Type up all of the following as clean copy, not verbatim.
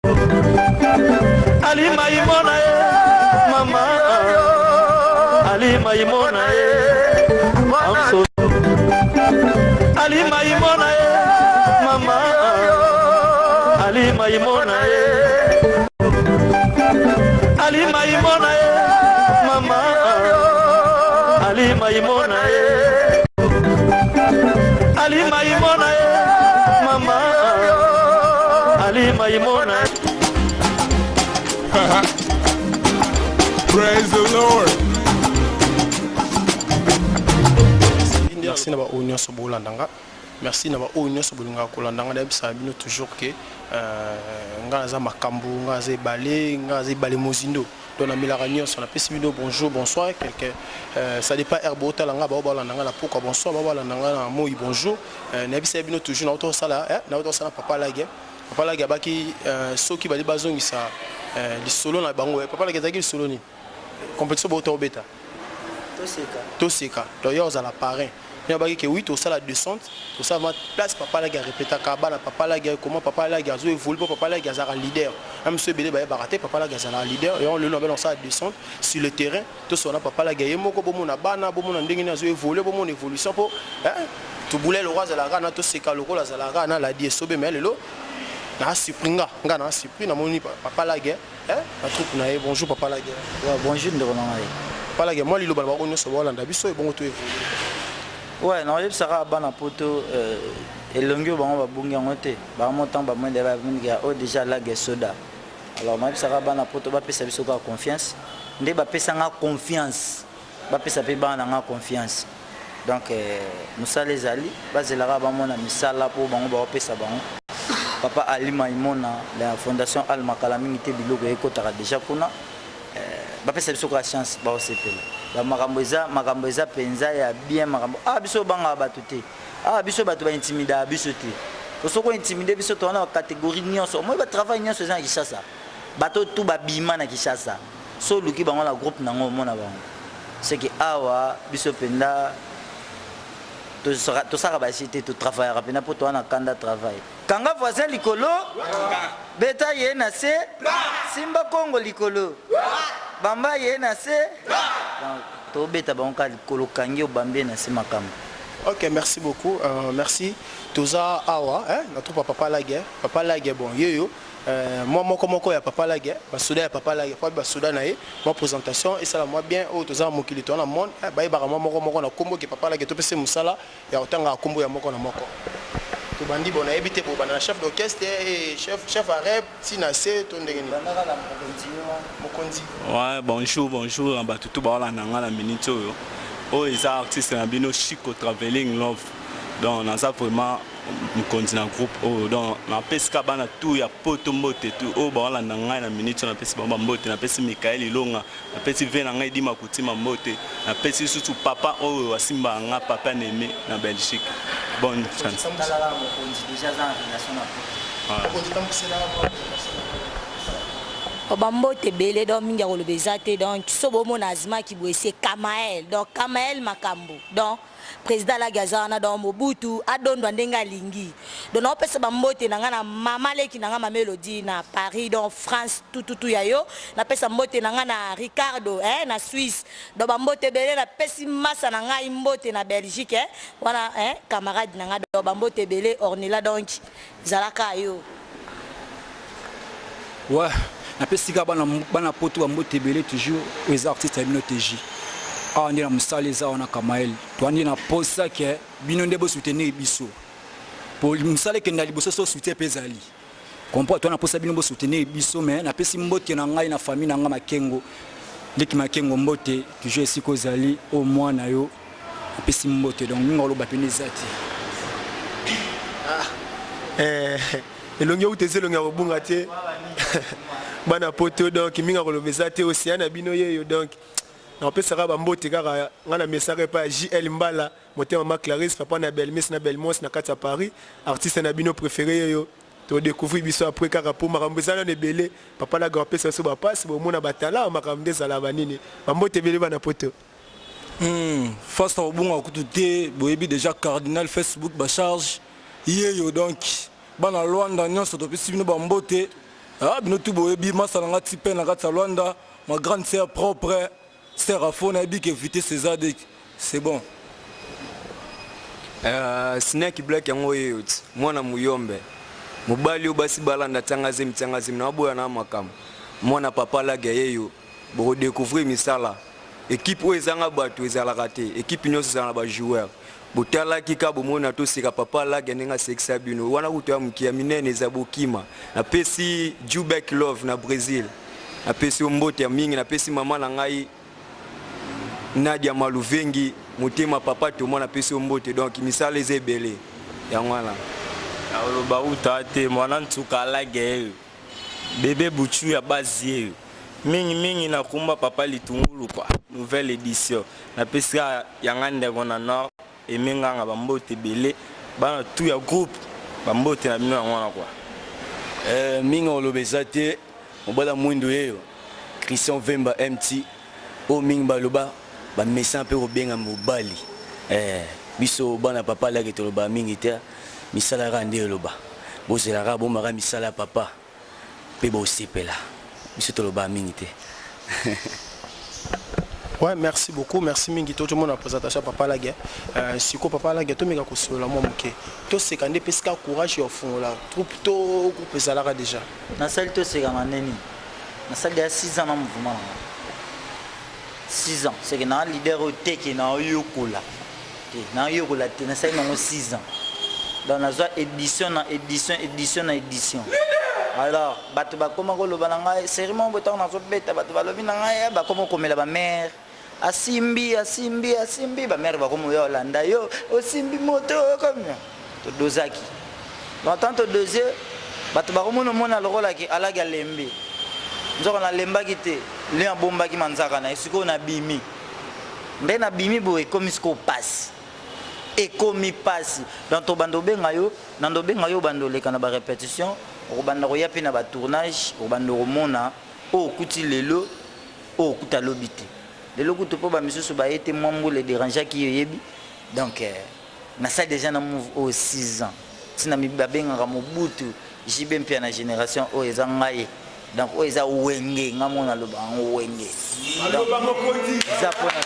Alima imona ye mama Alima imona ye Amso Alima imona ye mama Alima imona ye Alima imona ye mama Alima imona ye Alima imona ye mama Ali Maimona. Praise the Lord. Merci na baoyo nyonso bolanda nga. Merci na baoyo nyonso bolingaka kolanda nga. Nayebisaka bino toujours que euh, nga naza makambo, nga naza ebale, nga naza ebale mozindo. Donc namelaka nyonso. Napesi bino bonjour, bonsoir, quelque euh, ça dépend heure botala nga, bao balanda nga na pokwa bonsoir, bao balanda nga na moi bonjour. Euh, nayebisaka bino toujours nauta kosala, eh, nauta kosala papa lage. Papa lage abaki euh, soki bali bazongisa euh, lisolo na bango. Papa lage ezalaki lisolo nini? Compétition bauta obeta. Toseka. Toseka. Donc yo ozala parrain. Mais abaki ke oui tosala descente, tosala ma place papa lage arepetaka bana papa lage comment papa lage azo évolue po papa lage azalaka leader. Même soki ebele bayebaka te papa lage azalaka leader. Yango lelo na bela osala descente sur le terrain tosala na papa lage ye moko bomona bana bomona ndenge nini azo évolue bomona évolution po hein tobula lokola azalaka na toseka lokola azalaka na ladi esobe mais lelo na surpris nga nga na surpris namoni papa lage eh na troupe na ye. Bonjour papa lage. Ouais, bonjour ndeko na ngai. Papa lage, mwa liloba na bango nyonso baolanda biso ebongo to évolue. Ouais, nakoyebisaka bana poto euh, elongi oyo bango babungi yango te, bango ntango bamoni bamoniki oyo déjà lage soda. Alors nayebisaka bana poto bapesa biso kaka confiance, nde bapesa nga confiance, bapesa mpe bana na nga confiance. Donc eh, mosala ezali, bazelaka bamona misala mpo bango bakopesa bango. Papa Ali Maimona la fondation Alma kala mingi te biloko ekotaka déjà kuna. Eh, bapesa biso kaka chance, baosepela. Ba makambo eza, makambo eza mpenza ya bien, makambo ah biso obangaka bato te, ah biso bato ba intimidaka biso te. Soki intimide biso toza na catégorie nyonso, omoi ba travail nyonso eza na Kinshasa, bato tu babima na Kinshasa, so oluki bango na groupe nango omona bango. Seke awa biso mpenza tosaka basi te, totravaillaka mpenza mpo toza na kanda travail. Kanga voisin likolo, beta ye na se, simba kongo likolo, bamba ye na se. Donc tobeta bango kaka likolo, kangi obambi ye na se makambo. Ok, merci beaucoup. Euh, merci. Toza awa, hein, na troupe papa lage. Papa lage bon, yeyo. Euh, moi moko moko ya papa lage, basoda ya papa lage, po basoda na ye, moi présentation esala moi bien oyo toza mokili to na monde, eh, bayebaka moi moko moko na kombo ke papa lage topese musala ya kotanga kombo ya moko na moko. Tobandi bon nayebi te bobanda na chef d'orchestre et chef chef à rep tina se to ndenge nini. Bandaka na mokonzi yo wana. Mokonzi. Ouais, bonjour, bonjour na bato tout baolanda nga na minute oyo. Oyo eza artiste na bino Chico Travelling Love. Donc naza vraiment mokonzi na groupe oyo. Donc napesi ka bana tout ya poto mbote tout oyo baolanda ngai na minute oyo, napesi bango bambote, napesi Michael Ilonga, napesi ve na ngai Dima Kutima mbote, napesi lisusu papa oyo asimbaka nga papa Neme na Belgique. Bonne chance. Talaka mokonzi déjà aza na relation na poto. Mokonzi tambusela mwa présentation na yo. Bambote ebele, donc mingi ya koloba eza te. Donc so bomona azimaki boye, c'est Kamael. Donc Kamael makambo, donc président alaki aza wana, donc Mobutu adondwa ndenge alingi. Donc naopesa bambote na ngai na mama leki na ngai ma Mélodie na Paris, donc France tututu ya yo. Napesa mbote na ngai na Ricardo, eh, na Suisse. Donc bambote ebele. Napesi masa na ngai mbote na Belgique, eh, wana, eh, camarade na ngai. Donc bambote ebele Ornella, donc zalaka yo. Ouais, napesi kaka bana, bana poto bambote ebele toujours. Oyo eza artiste ya bino TJ awa nde na mosala eza wana Kamael, toa nde na posa ke bino nde bosoutenir biso po mosala ekenda liboso. So soutien mpe ezali comprendre, toa na posa bino bosoutenir biso. Mais napesi mbote na ngai na famille na ngai Makengo, leki Makengo, mbote toujours esika ozali, oyo mwana yo apesi mbote. Donc mingi oloba pene eza te. Eh, elongi euta eza elongi ya kobunga te, bana poto. Donc mingi ya koloba eza te, océan na bino yeyo. Donc nakopesaka bambote kaka ngai na mesaka epai ya JL Mbala motema, ma Clarisse, papa na Belmis na Belmos na kati ya Paris. Artiste na bino préféré yeyo, todécouvrir biso après kaka mpo makambo eza nano ebele. Papa naga apesa biso bapasi, bomona batala makambo nde ezala banini. Bambote ebele bana poto. Face na kobunga kutu te, boyebi déjà cardinal Facebook bacharge yeyo. Donc bana Lwanda nyonso topesi bino bambote. Ah, bino tu boyebi masa na nga tipe na kati ya Luanda, ma grande sœur propre, sœur Afo nayebi que vitesse eza de c'est bon. Euh, Snake Black yango yeyo ti mwana muyombe mobali oyo basi balanda tianga zemi tianga zemi naboya na makambo mwana papa laga yeyo bokodecouvrir misala ekipe oyo ezanga bato ezalaka te ekipe nyonso ezala na bajoueur botalaki ka bomona toseka papa laga ndenge asekisa bino wana kutu ya moke ya minene eza bokima napesi jubek love na brésil napesi yo mbote ya mingi napesi mama na ngai nadia maluvengi motema papa toma napesi yo mbote donc misala eza ebele yango wana oloba uta te mwana nsuka alage yeyo Bebe Buchu ya base yeyo mingi mingi na kumba papa litungulu kwa nouvelle edition napesi kaka yanga ndeko na nord aime nganga bambote ebele bana tout ya groupe bambote na bino yango wana kwa eh, mingi oloba eza te mobala mwindo yeyo christian vemba mt oyo mingi baloba bamesana mpe kobenga mobali eh, biso bana papa laki toloba mingi te misala kaka nde eloba bozela kaka bomaka misala ya papa mpe bosepela biso toloba mingi te. Ouais, merci beaucoup, merci mingi to mona présentation papa Lague. Euh, siko papa Lague to meka kosolola mwa moke. To seka nde pesika courage ya fungola. Troupe to groupe ezalaka déjà. Nasali to seka na nini? Nasali ya 6 ans na mouvement na. 6 ans, c'est que na leader oyo teke na yokola. Te, na yokola te, nasali nango 6 ans. Donc nazwa édition na édition, édition na édition. Alors, bato bakoma koloba na ngai, série moko boye ntango nazobeta, bato balobi na ngai, eh, bakoma komela ba mère. Asimbi, asimbi, asimbi, ba mère bakoma oya olanda yo, osimbi moto, comme todozaki. Donc tant todose, bato bakomona omona lokola ke alaki alembi. Nzoka nalembaki te, lion abombaki manzaka na ye, sikoyo nabimi. Nde nabimi boye ekomi sikoyo pasi. Ekomi pasi. Donc tobanda obenga yo, nando obenga yo obanda oleka na ba repetition, okobanda koya pe na ba tournage, okobanda komona oyo okuti lelo, oyo okuta lobi te. Lelo kutu po ba misusu baye te mwa mbula ederangeaki yo oyebi. Donc nasali dejà na move oyo 6 ans. Tina babengaka Mobutu, JB Mpiana generation oyo eza ngai. Donc oyo eza wenge, nga moko naloba yango wenge. Eza pona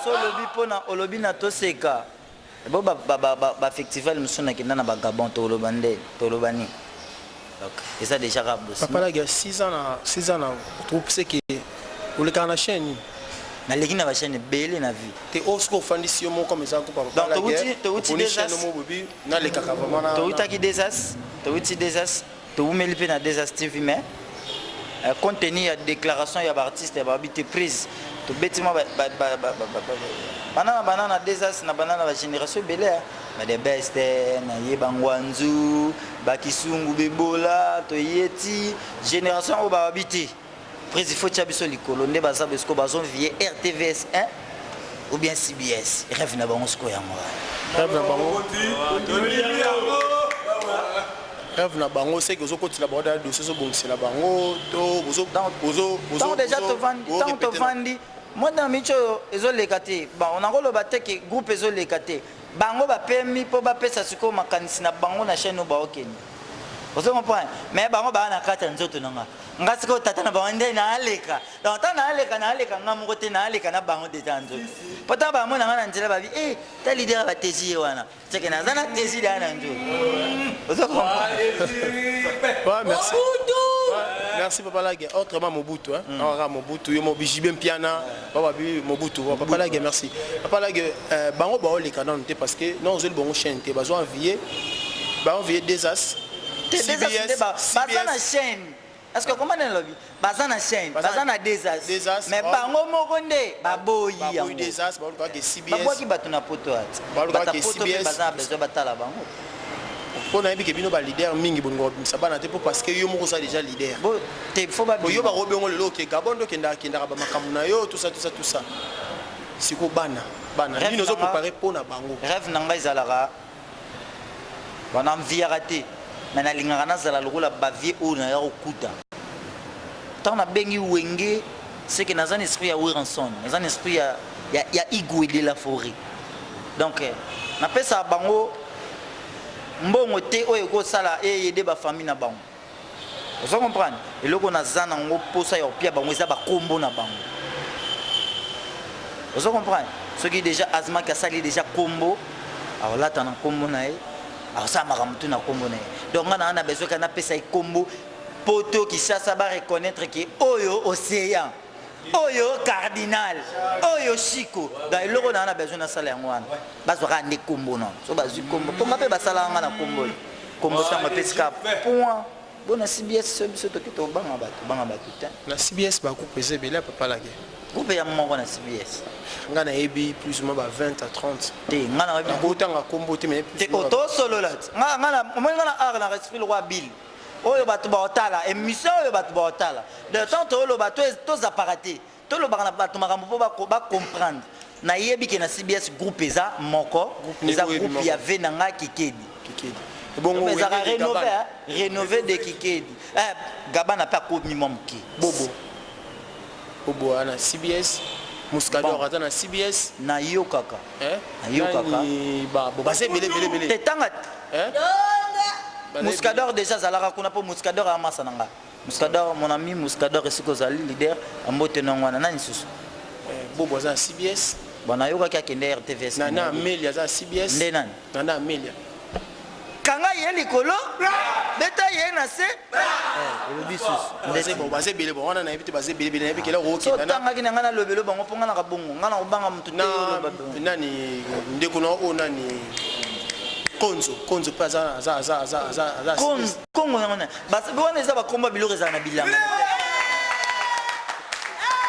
so olobi pona olobi na toseka bo ba ba ba, ba, ba festival mosusu nakenda na ba Gabon toloba nde toloba nini donc eza déjà kaka bosi. Papa Laga 6 ans na 6 ans na troupe c'est que olekaka na chaîne nini? Naleki na ba chaîne ebele na vie. Te oyo soki ofandisi yo moko comme eza groupe ya Papa Laga. Donc touti chaîne moko bobi nalekaka vraiment na toutaki desas touti desas towumeli mpe na desas tv mais euh, compte tenu ya déclaration ya baartiste ya babi te prise tobeti mwa banana banana desas na banana bagénération ebele ba the best naye bangwanzu bakisungu bebola toyeti génération oyo bababi te Prise il faut tia biso likolo nde baza boye sikoyo bazo envier RTVS 1 ou bien CBS rêve na bango sikoyo yango wana. Rêve na bango. Rêve na bango c'est que ozokotela bango da dossier ozobongisela bango to bozo bozo bozo Tant déjà tovandi tant tovandi moi na micho oyo ezoleka te bon nakoloba te ke groupe ezoleka te bango bapemi mpo bapesa sikoyo makanisi na bango na chaîne oyo baokende ozo comprendre mais bango baa na kati ya nzoto na nga nga sikoyo tata na bango nde naaleka donc ntango naaleka naaleka nga moko te naaleka na bango deja nzoto mpo ntango bamona nga na nzela babi e ta leader ya batesi ye wana seke naza na tesi deya na nzoto ozo comprendre merci merci papa lage autrement mobutu hein mm. ah, mobutu yo mobi JB Mpiana baba bi mobutu papa lage merci papa lage euh, bango baoleka nanu te parce que non ozoli bango chaîne te bazo envier ba envier des as CBS, baza na chaîne est-ce que comment nalobi baza na chaîne baza na des as mais bango moko nde baboyi yango babwaki bato na poto ati bato ya poto mpe baza na besoin batala bango mpo nayebi ke bino baleader mingi bolingo babimisa bana te mpo parce que yo moko oza déjà leader yo bakobengo lelo oke gabon nde okendaka bamakambo na yo tout ça tout ça tout ça siko bana bana nini ozo prépare mpo na bango rêve na ngai ezalaka Bon, na enviaka te, mais nalingaka nazala lokola ba vieux oyo naya kokuta. Ntango nabengi Wenge, c'est que naza na esprit ya Werrason, naza na esprit ya, ya, ya Igwe de la forêt. Donc, eh, napesaka bango Mbongo te oyo ekosala eyede ba famille na bango. Ozo comprendre? Eloko naza nango posa ya kopia bango eza ba kombo na bango. Ozo comprendre? Soki deja Azmak asali deja kombo, akolata na kombo na ye, akosala makambo tu na kombo na ye. Donc nga na na besoin ka napesa ye kombo poto Kinshasa ba reconnaître que oyo Ocean, oyo Cardinal, oyo Chico. Donc eloko na na besoin nasala yango wana. Bazwa kaka nde kombo na. So bazwi kombo, po nga pe basalaka nga na kombo oyo. Kombo tango epesi kaka point. Bo na CBS so biso toke tobanga bato, banga bato te. Na CBS ba groupe eza ebele ya papa lake. Groupe ya moko na CBS. Nga nayebi plus ou moins ba 20 à 30. Te nga nayebi. Nakotanga kombo te mais plus. Te otosolola te. Nga nga na omoni nga na art na respect lokwa Bill. Oyo bato baotala, émission oyo bato baotala. De temps toloba to tozapaka te. Tolobaka na bato makambo po ba comprendre. Nayebi ke na CBS groupe eza moko, eza groupe ya ve na nga Kikedi. Kikedi. Bongo ezaka rénové, hein? Rénové de Kikedi. Eh, Gabana pe akomi mwa moke. Bobo. Bobo ana CBS. Muscador aza na CBS. Nayokaka. Eh? Nayokaka. Ba bo baza ebele ebele ebele. Te tanga. Eh? Muscador déjà azalaka kuna po Muscador amasa na nga. Muscador mon ami Muscador esika ozali leader mbote na wana nani susu eh, Bobo aza na CBS. Bon nayokaki akende RTVS. Nana Amelia aza na CBS. Nde nani? Nana Amelia. Kanga ye likolo beta ye na se eh, elobi susu baza ebele bon wana nayebi te baza ebele ebele nayebi kela okokenda otangaki na ngai nalobelo bango mpo ngai nakabongo ngai nakobanga moto te nani ndeko na oyo nani konzo konzo mpe aza aza aza aza aza Kongo yango na wana eza bakomba biloko ezala na bilanga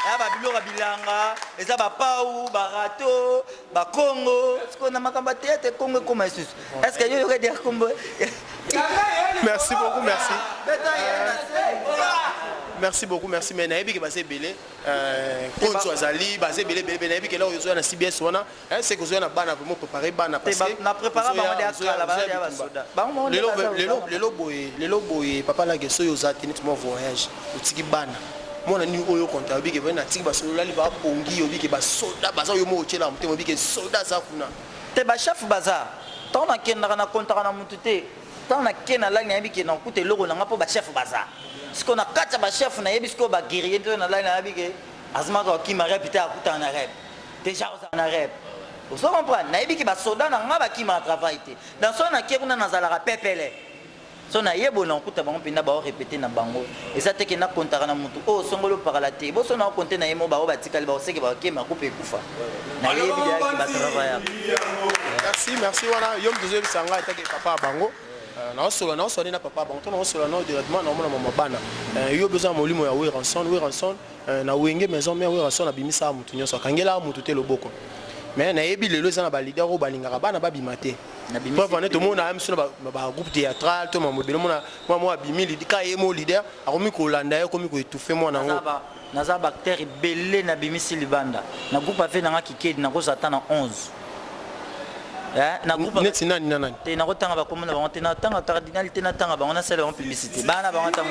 ya babiloko ya bilanga eza bapau barato bakongo sikoyo na makambo ya teyatre kongo ekoma lisusu est ce que yo yoka dia kombo merci beaucoup merci merci beaucoup merci mais nayebi ke baza ebele konzo azali baza ebele ebele ebele nayebi ke eloko ozoya na cbs wana Eh, c'est que ozoya na bana vraiment préparer bana parce que na préparer bango de akala ba ya basoda bango bango lelo lelo lelo boye lelo boye papa lage soyo oza te neti mwa voyage otiki bana mwana nini oyo konta obike boye natiki basololali bapongi obike basoda baza oyo moko otyela motema obike soda aza kuna te bachef baza ntango nakendaka na kontaka na motu te ntango nake nalali nayebi ke nakuta eloko na nga mpo bachef baza sikoyo na kati ya bachef nayebi sikoyo baguerrier nto nalali nayebi ke azimaka okima rep te akutana na rep Dejà ozala na rep. Ozo comprendre? Nayebi ke ba soda na nga bakimaka travail te. Donc soki nake kuna nazalaka pepele. So naye boye nakokuta bango mpenza bao repeter na bango. Eza te ke na comptaka na mutu oyo songolo pakala te. Bo so na compter na ye mo bao batikali bao seke bakema groupe ekufa. Nayebi deja ke ba travaillaka. Merci, merci wana yo moto ozoyebisa ngai etake papa ya bango naosola naosola nde na papa ya bango to naosola nao directement naomona mama bana yo mpe oza na molimo ya Werrason Werrason Na wenge maison mère werrason abimisaka mutu nionso akangelaka mutu te loboko mais nayebi lelo eza na ba leader oyo balingaka bana babima te preuve ane tomona ya miso na ba groupe théâtral to mambo ebele omona mwa mwa abimi ka ye mo leader akomi kolanda ye akomi koetouffe mwana yango naza bactère ebele nabimisi libanda na groupe ave nanga kikedi nakozala ata na 11 Eh, na groupe neti nani na nani te nakotanga bakombo na bango te natanga cardinal te natanga bango nasala bango publicité bana bango ntango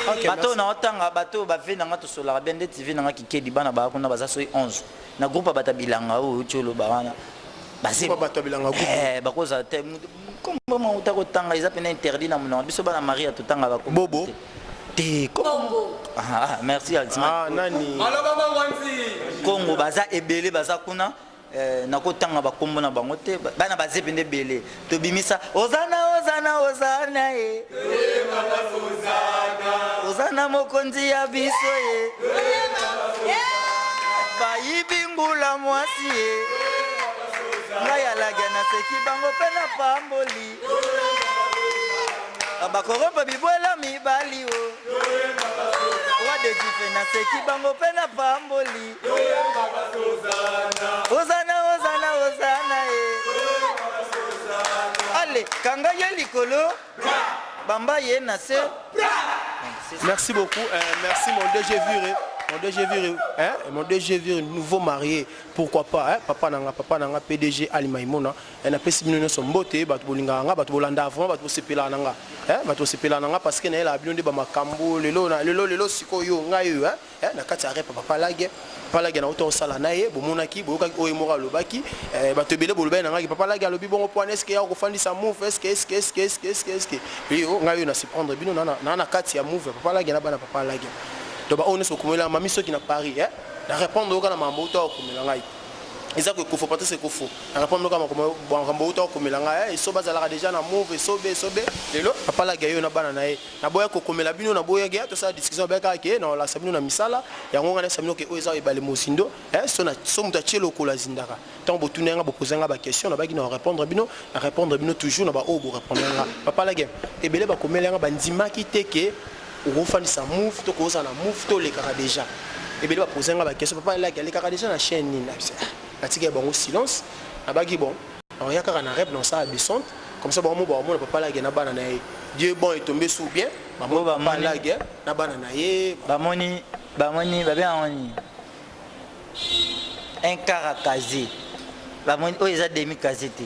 bato bato oyo naotanga bato oyo bave na nga tosolaka bien nde tv na nga kikedi bana baa kuna baza soki 11 na groupe ya bato ya bilanga oyo outi oloba wana eh, bakozala te kombo mauta kotanga eza mpena interdit na monoko biso bana maria totanga bakombo te Kongo. Ah, merci Alzima. Ah, nani Kongo baza ebele baza kuna Eh, nakotanga bakombo na bango te bana baze mpenza ebele tobimisa ozana ozana ozana ye ozana mokonzi ya biso ye bayibi ngula mwasi ye ngai alagya naseki bango mpe na pamboli bakorompa bibwela mibali o roi de dife naseki bango mpe na pamboli Ozana ozana ozana e. Ale kanga ye likolo bamba ye na se. Merci beaucoup, euh, merci mon DG Vure. Mon DG Vire, hein, mon DG Vire, nouveau marié, pourquoi pas, hein, papa nanga, papa nanga, PDG Ali Maimona, hein, napesi bino nyonso mbote, bato bolingaka nga, bato bolanda vraiment, bato bosepelaka na nga, hein, bato bosepelaka na nga parce que nayelaka bino nde ba makambo lelo na lelo lelo sikoyo ngai oyo, hein, Eh, na kati ya rep papa lage papa lage nauta kosala na ye bomonaki boyokaki oyo ye moko alobaki eh, bato ebele bolobaki na ngaki papa lage alobi bongo mpo wana eske ya kofandisa move eske eske eske eske eske eske yo ngai oyo na surprendre bino na na na kati ya move ya papa lage na bana papa lage donc baoyo nyonso okomela mami soki na paris eh, na répondre oyoka na mambo uta okomela ngai eza ko ekofo patrice ekofo na répondre oyoka makambo uta okomela ngai eh, esobe azalaka déjà na move esobe esobe lelo papa lage yo na bana na ye Naboya kokomela bino, naboyaki eh, tosala discussion, naboya kaka ke nakolakisa bino na misala yango ngai nayebisa bino ke oyo eza ebale mozindo eh, so na so moto atie lokolo azindaka. Ntango botuna nga bopoze nga ba question, nabaki na répondre bino, na répondre bino toujours na ba oyo bo répondre nga. Papa Lage, ebele bakomela nga bandimaki te ke okofandisa move to kozala na move to olekaka déjà. Ebele bapoze nga ba question, papa Lage alekaka déjà na chaîne nini? Nabisa, ah, natikaki bango silence, nabaki bon Nakoya kaka na rep na osala descente comme ça bango bakomona papa lage na bana na ye Dieu bon est tombé sous bien bamoni papa lage na bana na ye bamoni bamoni babengaka nini un quart à casier bamoni oyo eza demi casier te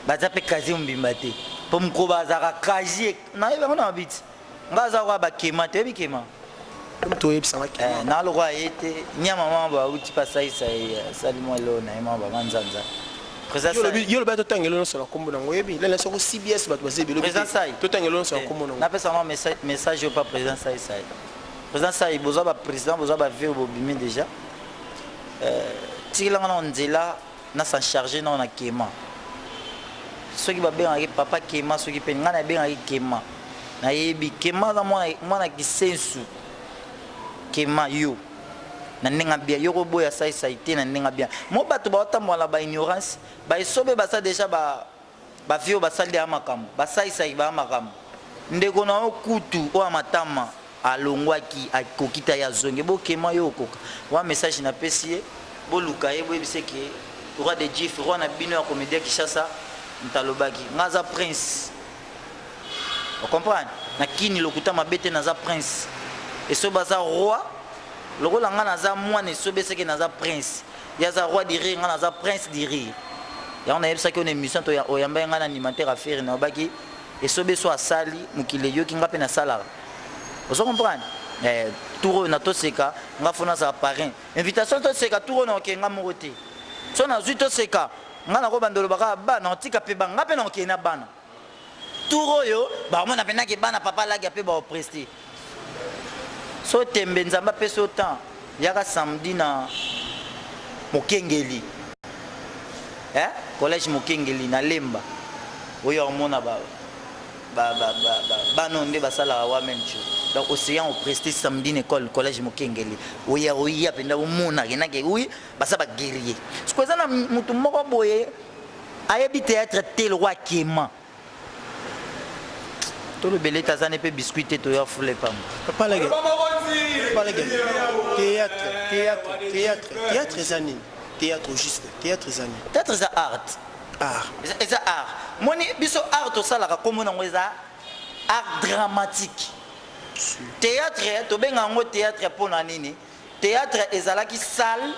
baza mpe casier mobimba te mpo mokolo bazalaka casier nayebi yango na mabiti Nga aza kwa ba kema te oyebi kema? Comme toyebisa nga kema. Eh, na lokwa ye te nyama mama ba uti pa saisa ye asali mwa eloko na ye mwa ba manzanza. Yo lobi totangela nyonso na kombo nango oyebi lala soko CBS bato baza ebele totangela nyonso na eh, kombo nango. Napesa mwa message oyo pa président Sai Sai. Président Sai bozwa ba président bozwa ba vieux bobimi déjà. Euh, tikela nga na nzela na s'en charger nao na kema soki babengaki papa kema soki mpe ngai nabengaki kema nayebi kema aza mwana kisensu kema yo na ndenge bien yo koboya saisai te na ndenge bien mo bato baotambola na baignorance baesobe baza deja ba Ba vieux oyo basali deja makambo, basalisaki ba makambo. Ndeko na yo kutu oyo ya matama alongwaki akoki te aye azongi bokema yo okoka. Wana message napesi ye boluka ye boyebisa ke roi de juif roi na bino ya comedien Kinshasa moto alobaki nga aza prince. O comprendre? Na kini lokuta mabe te naza prince. Esobe aza roi lokola nga naza mwana esobe seke naza prince. Ye aza roi du rire nga naza prince du rire. Yango nayebisaki yo na émission to oyambaki nga na animateur ya Ferre nalobaki esobe so asali mokili eyoki nga mpe nasalaka. Ozo comprendre? Eh, tour oyo na toseka nga fo nazala parrain. Invitation toseka tour oyo nakokende nga moko te. So nazwi toseka nga nakobanda oloba kaka bana otika mpe bana nga mpe nakokende na bana. Tour oyo bakomona mpenza ke bana papa lagia mpe baopreste. So tembe nzambe apesi yo temps yaka samedi na mokengeli eh? collège mokengeli na lemba oyo omona ba ba ba ba ba bana oyo nde basalaka wa même chose donc océan opreste samedi na école collège mokengeli oya oya mpenza omona kenake oui baza ba guerrier siko eza na motu moko boye Ayebi theatre te lokwa kema. Tolobela ete aza ne mpe biscuit te toya fule pamba. Papa Lage. Papa Lage. Théâtre, théâtre, théâtre. Théâtre eza nini? Théâtre juste. Théâtre eza nini? Théâtre eza art. Art. Eza art. Moni biso art tosalaka kombo nango eza art dramatique. Théâtre tobenga yango théâtre mpo na nini? Theatre ezalaki salle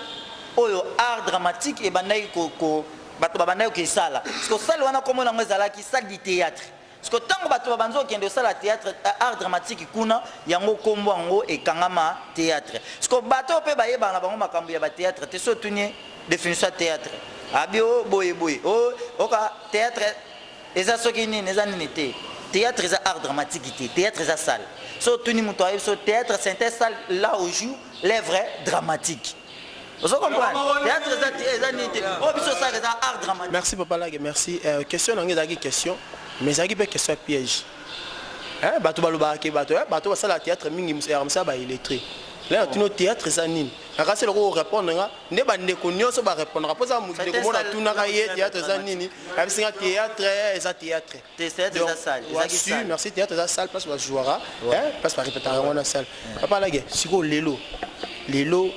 oyo art dramatique ebandaki ko, ko bato babandaki kokesala. Siko salle wana kombo nango ezalaki salle du théâtre. Siko ntango bato babanzi kokende kosala théâtre euh, art dramatique kuna, yango kombo yango ekangama théâtre. Siko bato oyo mpe bayebaka na bango makambo ya ba théâtre te, so otuni ye définition ya théâtre, abi o oh, boye boye, o oh, oka théâtre Eza soki nini eza nini te theatre eza art dramatique te theatre eza salle so otuni moto ayebi so theatre c'est un salle là où joue l'œuvre dramatique ozo comprendre théâtre eza eza nini te oyo biso osala eza art dramatique merci papa lage merci euh, question na ngai ezalaki question mais ezalaki mpe question ya piège eh, bato balobaka ke bato eh, bato basalaka théâtre mingi ya mosala ba illettré lelo natuni théâtre eza nini nakasi eloko orépondre nga nde bandeko nyonso ba répondra mpo eza ndeko moko natunaka ye théâtre eza nini ayebisi nga théâtre eza théâtre merci théâtre eza salle place bajouaka place barepetaka yango na salle papa lage sikoyo lelo lelo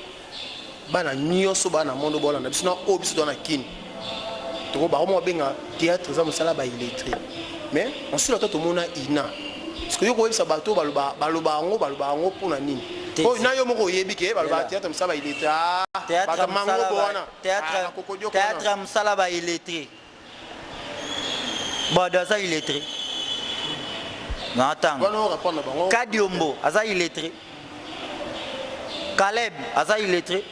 bana nyonso bana na monde bolanda biso na oyo biso toza na kini toko bakoma babenga théâtre eza mosala ba illettré mais ensuite ata tomona ina Parce que yo koyebisa bato baloba baloba yango baloba yango mpona nini? Po na yo moko oyebi ke baloba théâtre mosala ba illettré. Ah, bato mangobo wana. Théâtre théâtre mosala ba illettré. Bado aza illettré. Na tanga. Kadiombo aza illettré. Caleb aza illettré.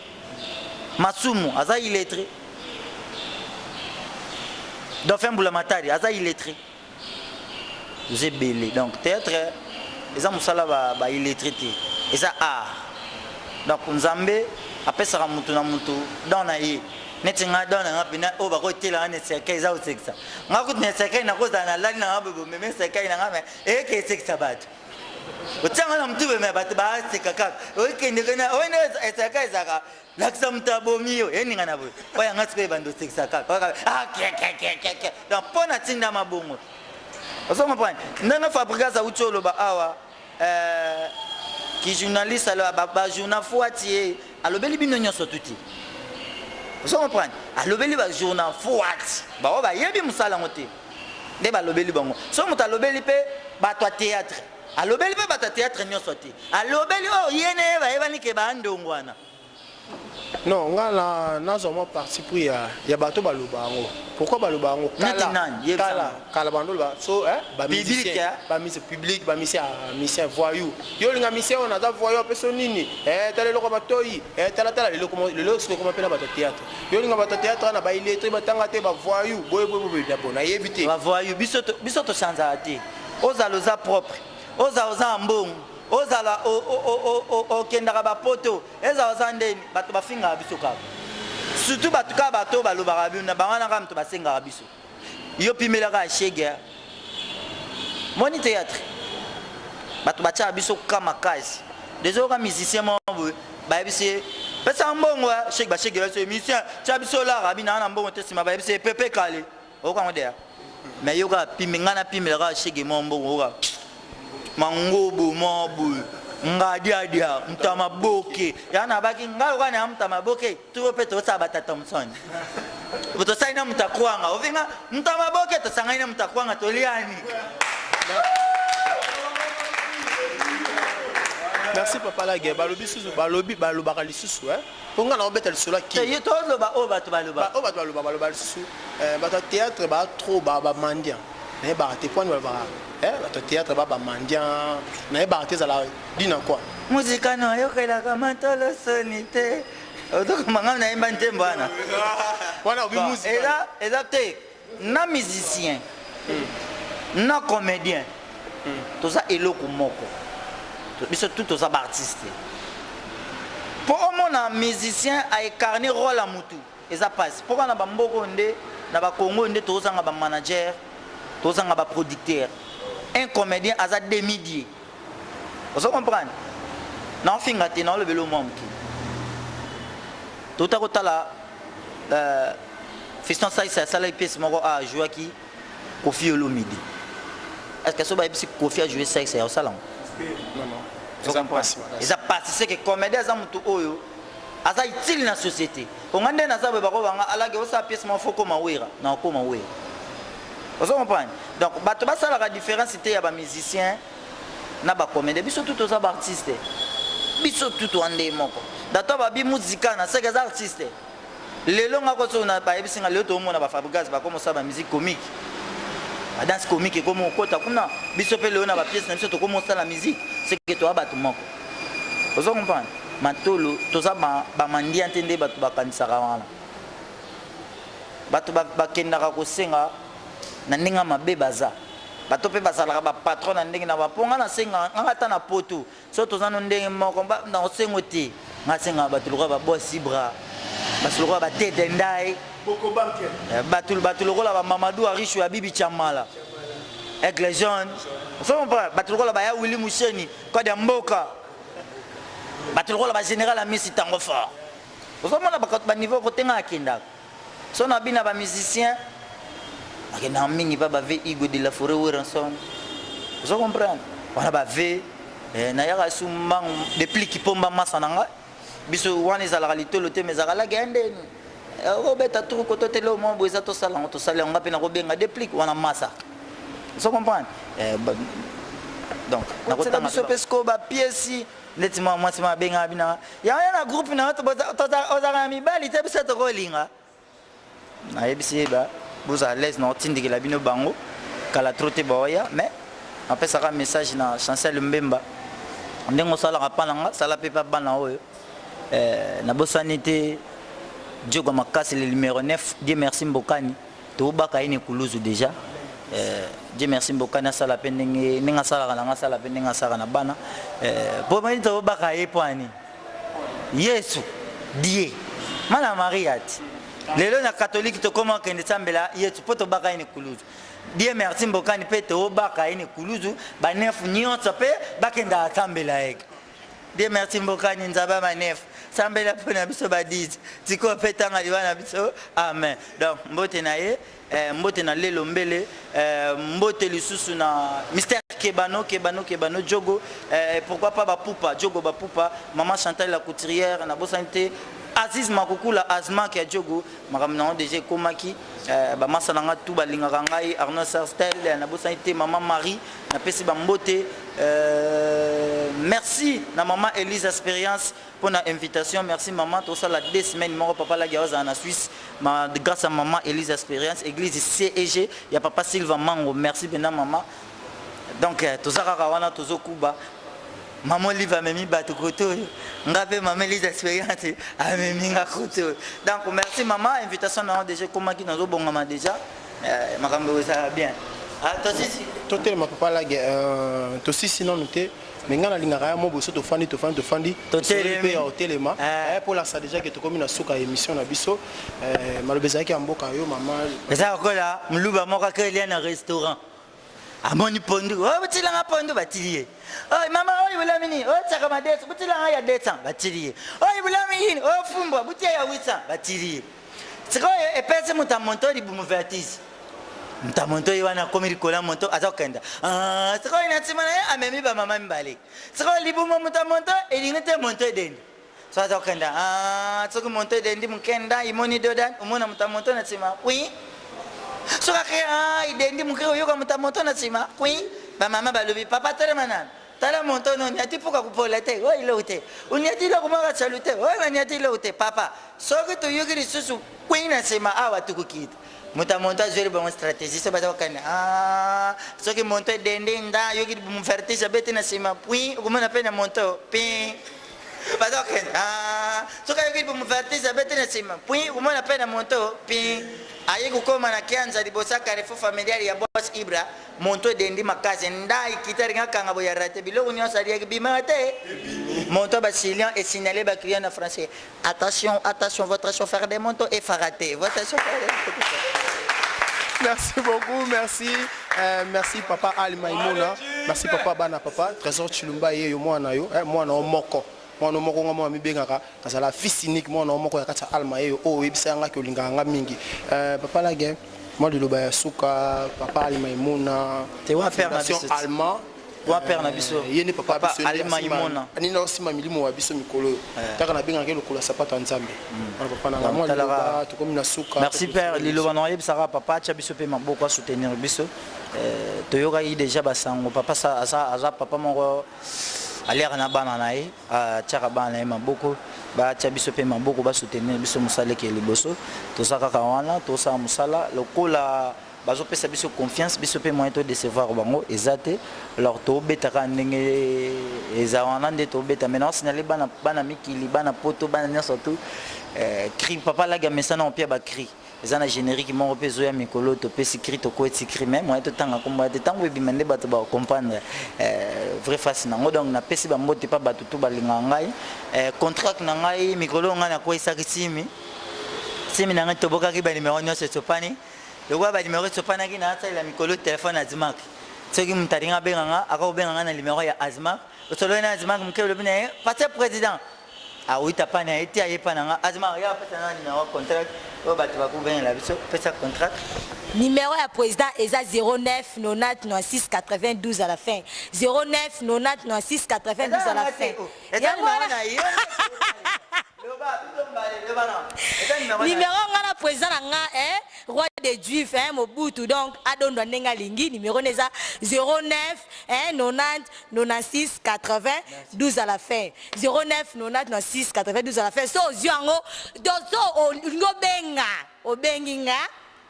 Masumu aza illettré. Dauphin Mbulamatari aza illettré. Toza ebele donc théâtre eza mosala ba, ba illettré te eza art donc nzambe apesaka motu na motu don na ye neti nga don na nga mpena oyo bakotela nga na cercueil eza kosekisa nga kutu na cercueil nakozala nalali na nga boye bomeme cercueil na nga me eyeke esekisa bato otia nga na motu boye me bato baseka kaka okendeke na oyo nde cercueil ezalaka lakisa moto abomi yo eninga na boye oyo yanga sikoyo ebanda osekisa kaka ah, donc mpo na tindama bongo ozo comprendre ndenge fabrigas auti oloba awa euh, ki journaliste aloba bajourna fuati ye alobeli bino nyonso tuti ozo comprendre alobeli bajourna fuati baoyo bayebi mosala yango te nde balobeli bango so moto alobeli mpe bato ya théâtre alobeli mpe bato ya théâtre nyonso te alobeli oyo ye na ye bayebani ke bandongo wana non nga na nazwa mwa parti pris ya, ya bato baloba yango pourquoi baloba yango kala kala kala bando loba so eh, ba musicien eh? ba musicien public ba musicien ah, musicien voyou yo olinga musicien wana aza voyou apeso nini eh, tala eloko matoyi eh, tala tala lelo lelo soki ekoma mpe na bato ya théâtre yo olinga bato ya théâtre wana ba illettré batanga te ba voyou boye boye boye bon nayebi te ba voyou biso biso tochanzaka te ozala oza propre ozala oza na mbongo ozala okendaka bapoto ezala oza ndeni bato bafingaka biso kaka surtout bato kaka bato oyo balobaka bino na bango wana kaka moto basengaka biso yo pimelaka ya shege moni théâtre bato batyaka biso ka makasi deja oyoka musicien moko boye bayebisi ye pesa mbongo shege bashege biso musicien tya biso lara abina na mbongo te nsima bayebisi ye pepe kale oyoka yango deya mais yoka pime ngai napimela kaka shege mwa mbongo oyoka mangobo mwa boye ngadiadia moto ya maboke ya nabaki ngai oka na moto ya maboke turo mpe tosala batata mosoni tosali na moto akwanga ofinga moto ya maboke tosangani na moto akwanga toliani merci papa lage balobi susu balobi balobaka lisusu mpo ngai naobeta lisolo ya ki toloba oyo bato baloba oyo bato baloba baloba lisusu eh, bato ya théâtre ba trop ba bamandian nayebaka te pwani balobaka eh, bato ya théâtre ba bamandian nayebaka te ezala dina kua muzika no ayokelaka matolo soni te ozokoma ngai nayemba nzembo wana wana obi muzika eza te na musicien na comédien toza eloko moko biso tout toza baartiste mpo omona musicien aecarne role ya motu eza mpasi mpo kaka na bamboka oyo nde na bakongo oyo nde tozanga bamanager tozanga baproducteur un comédien aza demi dieu ozo comprendre naofinga te naolobela omwa moke touta kotala euh, fiston saisa asalaki pièce moko a ajouaki kofi olomide est ce que so bayebisi kofi ajoue saisa ya osala yango eza pasi seke comédien aza motu oyo aza utile na société onga nde naza boye bakobanga alage osala pièce moko fo koma wera na okoma wera ozo comprendre donc bato basalaka différence te ya bamusicien na bacomédien biso tu toza baartiste biso tu toa nde moko dato babi muzika na seke aza artiste lelo nga koso na bayebisi nga lelo toomona bafabrigas bakoma osala bamusique comique badanse comique ekoma okota kuna biso mpe lelo na bapiese na biso tokoma osala musique seke toa bato moko ozo comprendre matolo toza bamandia te nde bato bakanisaka wana bato bakendaka kosenga na ndenge mabe baza bato mpe bazalaka bapatron na ndenge na bapo nga nasenga nga ata na poto so toza no ndenge moko na osengo te nga asengaka bato lokola babosi bra bato lokola batete ndai eh, bato bato lokola bamamadou arichu ya bibi chamala aigle jaune ozo comprendre bato lokola baya willi musheni kode ya mboka bato lokola bagénéral amisi tango fort ozomona baniveau kotenga akendaka so na bina ba musicien akendaka mingi pa ba ve igo de la forêt weranson ozo comprendre wana ba ve eh, nayaka su mbangu depuis kipomba masa na ngai biso wana ezalaka litolo te mais ezalaka lage ya ndeni eh, okobeta tour koto te leo mwa boye eza tosala yango tosala yango nga mpe nakobenga deplique wana masa ozo comprendre eh, Donc nakotanga biso mpe sikoyo bapiesi ndeti mwa mwasi mwa abengaka bino yango ya na groupe na yo ozalaka na mibali te biso tokolinga. Nayebisi ye ba bozala à l'aise na otindikela bino bango kala trop te baoya. Mais napesaka message na Chancel Mbemba, ndenge osalaka pa na nga, sala mpe pa bana oyo. Nabosani te Diogo Makasi, le numéro 9, Dieu merci Mbokani, tobaka ye na ekuluzu déjà. Dieu merci Mbokani asala mpe ndenge ndenge asalaka na nga, asala mpe ndenge asalaka na bana po mani tobaka ye mpo ani Yesu die mana Maria ti lelo na catholique tokoma okende sambela Yesu mpo tobaka ye na ekuluzu. Dieu merci Mbokani mpe tobaka ye na ekuluzu, banefu nyonso mpe bakendaka sambela ye. Dieu merci Mbokani, Nzambe ya manefu, sambela mpo na biso badizi tikoyo mpe tanga liwa na biso, amen. Donc mbote na ye, mbote na Lelo Mbele, mbote lisusu na Mister Kebano, Kebano, Kebano Diogo, pourquoi pas Bapupa, Diogo Bapupa, Maman Chantal la couturière, na bosani te Aziz Makukula, Azmak ya Diogo, makambo nango déjà ekomaki, bamasa na nga tout balingaka ngai, Arnaud Sarstel, na bosani te Maman Marie, napesi bambote, merci na Maman Elise Experience pour na invitation, merci maman, tosala 2 semaines moko papa lagi azala na Suisse, ma, grâce à Maman Elise Experience, église CEG ya papa Sylvain Mango, merci bena maman. Donc toza kaka wana tozokuba Maman Olive amemi bato kote oyo, nga mpe Maman Elise Experience amemi nga kote oyo. Donc merci maman, invitation na yo déjà ekomaki, nazobongama déjà, makambo ezala bien. Ah, tosisi totelema papa lage, tosisi nanu te, mais nga nalingaka ya mo boso tofandi tofandi tofandi Totelemi. mpe ya otelema mpo lasa déjà ke tokomi na suka ya émission na biso. Maloba ezalaki ya mboka yo mama. Eza lokola moluba moko akelia na restaurant, amoni pondu, oyo botilanga pondu, batili ye. Oyo mama oyo bulami nini, oyo tiaka madeso, botilanga ya 200, batili ye. Oyo bulami nini, oyo fumbwa, botia ya 800, batili ye. Sikoyo epesi moto ya moto libumu vertige, moto ya moto ye wana akomi likolo ya moto aza kokenda. Ah, sikoyo na nsima na ye amemi bamama mibale. Sikoyo libumu moto ya moto elingi te moto edendi, so aza kokenda. Ah, soki moto edendi mokenda imoni dodan, omona moto ya moto na nsima kwi. Soki ake, ah, idendi moke, oyoka moto ya moto na nsima kwi. Bamama balobi: "Papa, telema nanu, tala moto no oniati mpoka kopola te, oyo eloko te, oniati eloko moko salu te, oyo naniati eloko te. Papa, soki toyoki lisusu kwi na nsima awa, tukokita." Moto ya moto azweli bango stratégie, so baza kokanda. Ah, soki moto edende nda ayoki vertige, abeti na nsima pui, okomona mpe na moto pi baza kokende. Ah, soki ayoki vertige, abeti na nsima pui, okomona mpe na moto pi. Aye kokóma na kianza liboso ya carrefour familial ya Bos Ibra, moto edendi makasi, nda ekita, alingi akanga boye, arate biloko nyonso aliaki bimaka te. Moto basilian esignale baclient na français: "Attention, attention, votre chauffeur de moto est faraté, votre chauffeur de moto." Merci beaucoup, merci. Merci papa Ali Maimouna. Merci papa Bana papa. Trésor Chilumba ye yo mwana yo, mwana o moko. Mwana moko nga mwana mibengaka nazala fils unique, mwana moko ya kati ya Alma ye yo oyo oyebisa nga ke olingaka nga mingi. Papa Lage, mwa liloba ya suka papa Ali Maimouna. Te wa père na Fondation biso. Alma. Wa père na biso. Ye nde papa Papa biso, Ali Maimouna. Nini osima milimo ya biso mikolo oyo. Taka nabengaka ye lokola sapato ya Nzambe. Wana papa na nga mwa liloba, tokomi na suka. Merci père, liloba na oyebisaka papa atya biso mpe maboko, asoutenir biso. Toyokaki déjà basango papa aza papa moko aliaka na bana na ye, atiaka bana na ye maboko. Batia biso mpe maboko, basoutenir biso, mosala eke liboso. Toza kaka wana, tosala mosala lokola bazopesa biso confiance, biso mpe moyen todecevoir bango eza te. Alors tobetaka ndenge eza wana nde tobeta. Mais naosinale bana, bana mikili, bana poto, bana nyonso tu, cri papa lagi amesana opia bacri eza na générique moko mpe ezoya mikolo. Topesi cri, tokweti cri, mais moyen totanga kombo ya te. Ntango ebima nde bato bacomprendre vrai face nango. Donc napesi bambote mpa bato tu balingaka ngai. Contract na ngai mikolo ngai nakweyisaki simi, simi na ngai tobokaki, banimero nyonso esopani. Lokola banimero esopanaki, naasalela mikolo telefone Azmark. Soki moto alingi abenga nga, akobenga nga na nimero ya Azmark. Osololi na Azmark moke, olobi na ye: "Passe président." Awuta pa na ye te, aye pa na nga. Azmark ya apesa na nimero contract oyo bato bakobengela biso, pesa contract. Numéro ya président eza 09 90 96 92 à la fin, 09 90 96 92 à la fin. Eza Yango nimero wana. Na yo. Numéro nga na président na nga eh, roi des juifs eh, Mobutu donc adondwa ndenge alingi numéro na eza 09 eh, 90 96 80 12 à la fin 09 90 96 92 à la fin so ozwi yango donc so olingi obenga obengi nga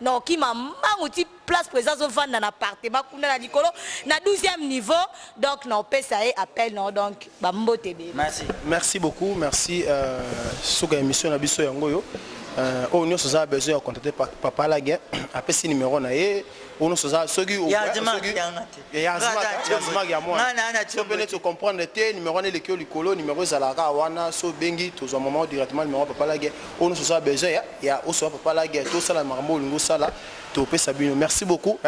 na okima mbangu ti place président azovanda na appartement kuna na likolo na 12e niveau donc na opesa ye appel na donc bambote ebele. Merci. Merci beaucoup, merci. Euh, suka émission na biso yango yo. Euh, oyo nyonso oza besoin ya contacter papa Lague, apesi numéro na ye. Oyo nyonso oza soki ya mwana so mpe neti ocomprendre te numéro wana eleki yo likolo, numéro ezalaka wana so obengi tozwa mama directement numéro ya papa Lague. Oyo nyonso oza besoin ya ya osola papa Lague, tosala makambo olingi osala, topesa bino. Merci beaucoup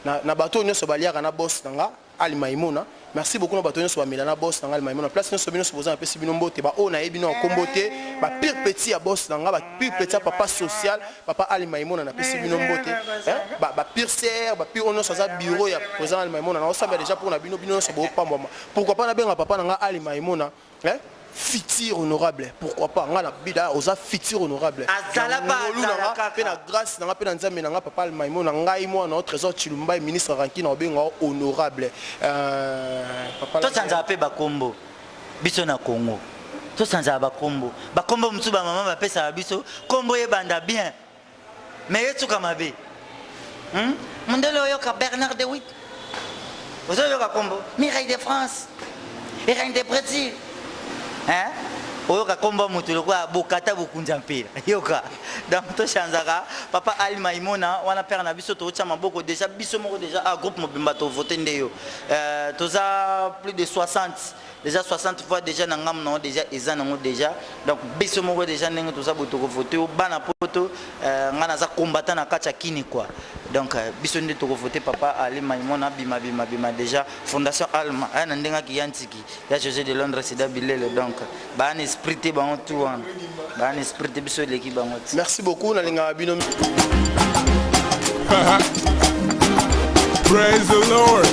na, na bato oyo nyonso baliaka na boss na nga Ali Maimona. Merci beaucoup na bato nyonso bamela na boss na nga Ali Maimona. Place nyonso bino nyonso boza, napesi bino mbote. Baoyo nayebi na kombo te, ba pire petit ya boss na nga, ba pire petit ya papa social, papa Ali Maimona, napesi bino mbote. Ba, ba pire sœur, ba pire oyo nyonso aza bureau ya président Ali Maimona, naosambela déjà pour na bino, bino nyonso bopambwama. Pourquoi pas nabenga papa na nga Ali Maimona, hein? Futur honorable, pourquoi pas nga na bida oza futur honorable. Azala pa, Ngolu na azala nga, kaka. pe na grâce na nga, pe na nzambe na nga papa Maimona, ngai mwana o Trésor Tshilumbayi, ministre ranki na obenga honorable. Papa Tosanzaka mpe bakombo biso na Congo, tosanzaka bakombo, bakombo mosusu bamama bapesaka biso kombo ebanda bien mais esuka mabe. Mondele oyoka Bernard de Witt, ozoyoka kombo Mireille de France, Irène de Brésil, hein? Oyoka kombo moto lokola bokata bokunza mpela yoka. Donc tochanzaka papa Ali Maimona wana père na biso, tootya maboko déjà biso moko déjà a groupe mobimba tovote nde yo. Toza plus de 60 déjà, 60 fois déjà na ngambo nango déjà eza nango déjà. Donc biso moko déjà ndenge toza boye tokovote yo bana poto. Ngai naza combattant na kati ya kini quoi. Donc biso nde tokovote papa Ali Maimona bima bima bima déjà fondation Alma aya na ndenge akiya ntiki ya José de Londres sida bilele. Donc baa na esprit te, bango tu wana baa na esprit te, biso eleki bango ti. Merci beaucoup, nalingaka bino. Praise the Lord.